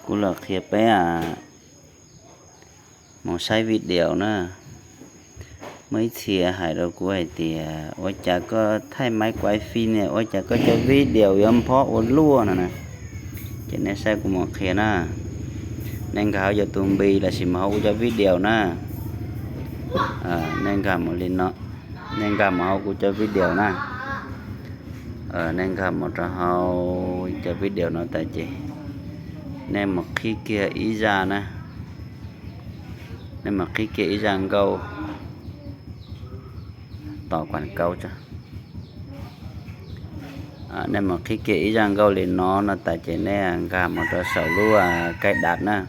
Kuv los qhia peb mus saib video na. Muaj ib txhia hais rau kuv hais tias ua cas koj thaij maiv kuav fij ne, ua cas koj cov video yuav nphob ua luaj no na. Ces nej saib kuv mus qhia na. Nej nkag hauv YouTube lossis mus hauv kuv cov video na. Nej nkag mus li no, nej nkag mus hauv kuv cov video na. Nej nkag mus rau hauv cov video no tas ces nej mus qhib kiag ib zaj na. Nej mus qhib kiag ib zaj nkauj, tos kuam kauv tso. Nej mus qhib kiag ib zaj nkauj li no no tas ces nej nkag mus rau saum lub kaij dav na.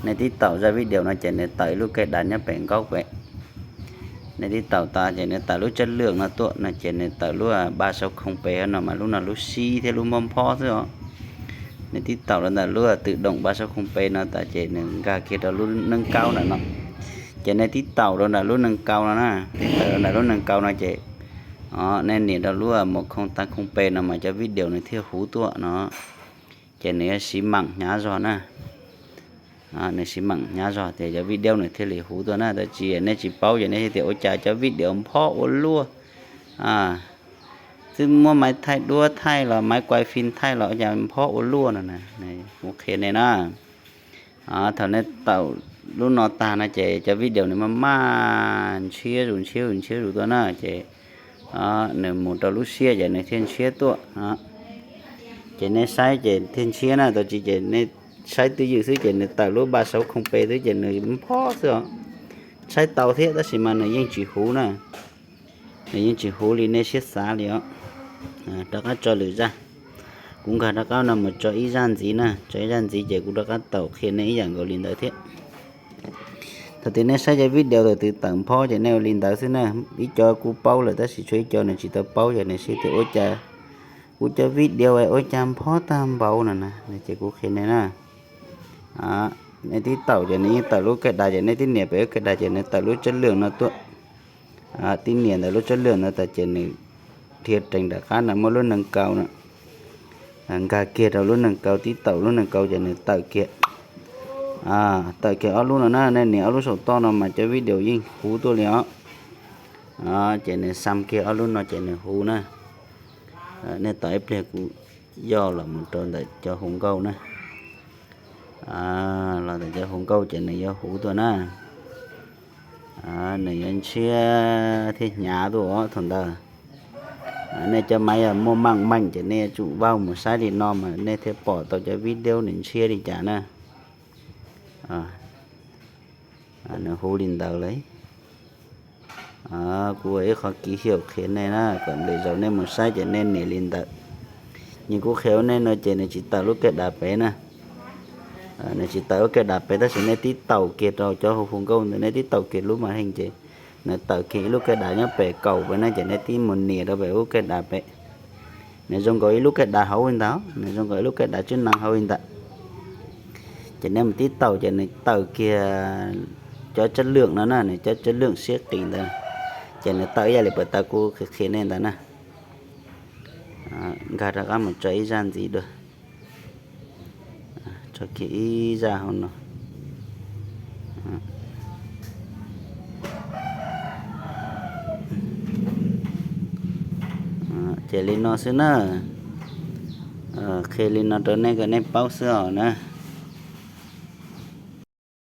Nej tib taum zaj video no ces nws tawm ib lub kaij dav nyob pem nkaub pem. Nej tib taum tas ces nws tawm lub chất lượng no tuaj no ces nws tawm lub ba sáu không p no mas lub no lub sib thiab lub nphob nphob xwb os. Nws tib taum rau ntawm lub tự động ba sáu không p no tas ces nws nkag kiag rau lub nâng cao ntawm no. Ces nej tib taum rau ntawm lub nâng cao no na, tib taum rau ntawm lub nâng cao no ces nej nias rau lub một không tám không p no mas cov video nws thiaj huv tuaj no. Ces nws yuav siv meem hnyav zog na. Nws siv meem hnyav zog tias cov video nws thiaj li huv tuaj na, tab sis nej tsis paub ces nej tias ua cas cov video nphob ua luaj. Twb muab maiv thaij duab thaij los maiv kuav fij thaij los ua cas nphob ua luaj no na. Kuv qhia nej na. Thaum nej taum lub no tag no ces cov video nws maj maj ntshiab zus ntshiab zus ntshiab zus tuaj na ces nws mus rau lub siab ces nws thiaj ntshiab tuaj. Ces nej saib ces thiaj ntshiab na, tab sis ces nej saib twj ywm xwb ces nws tawm lub ba sáu không p xwb ces nws nphob xwb os. Saib tau thiab tab sis mas nws yeej tsis huv na. Nws yeej tsis huv li nej siab xav li os. Rov qab tso lwm zaj. Kuv nkag rov qab no mus tso ib zaj ntxiv na, tso ib zaj ntxiv ces kuv rov qab taum qhia nej ib yam nkaus li ntawd thiab. Thaum twg nej saib cov video thaum twg tawm nphob ces nej ua li ntawd xwb na. Ib co kuj paub lawm tab sis tshuav ib co nws tsis tau paub ces nws siab tias ua cas kuv cov video ua cas nphob tag npaum no na, ces kuv qhia nej na. Nej tib taum ces nws yeej tawm lub kaij dav ces nej tib nias pem lub kaij dav ces nws tawm lub chất lượng no tuaj. Tib nias ntawm lub chất lượng no tas ces nws dhia rees nram qab no muaj lub nâng cao no. Nkag kiag rau lub nâng cao, tib taum lub nâng cao ces nws tawm kiag. Tawm kiag ob lub no na, nej nias ob lub saum toj no mas cov video yeej huv tuaj li os. Ces nws xam kiag ob lub no ces nws huv na. Nej tos ib pliag kuv yoj los mus rau ntawm cov hu nkauj na. Los ntawm cov hu nkauj ces nws yuav huv tuaj na. Nws yuav ntshiab thiab hnyav tuaj os thaum ntawd. Nej cov maiv yog muaj meej meej ces nej yuav tsum vau mus saib li no mas nej thiaj pom tau cov video nws ntshiab li cas na. Nws huv li ntawd lawm. Kuv ua ib qho kis hiaum qhia nej na, kom lwm zaus nej mus saib ces nej nias li ntawd. Nws kuv qhia nej no ces nws tsis tawm lub kaij dav pem na. Nws tsis tawm lub kaij dav pem tab sis nej tib taum kiag rau cov hu hu nkauj ntawd, nej tib taum kiag lub màn hình ces nws tawm kiag ib lub kaij dav nyob pem kaum pem na ces nej tib mus nias rau pem lub kaij dav pem. Nws zoo nkaus ib lub kaij dav hauv li ntawd, nws zoo nkaus ib lub kaij dav tswb nees hauv li ntawd. Ces nej mus tib taum ces nws tawm kiag cov chất lượng no na, nws cov chất lượng siab qis ntawd. Ces nws tawm ib yam li pas tas kuv qhia nej ntawd na. Nkag rov qab mus tso ib zaj ntxiv dua. Tso kiag ib zaj hauv no. Ces li no xwb na. Qhia li no rau nej kom nej paub xwb os na.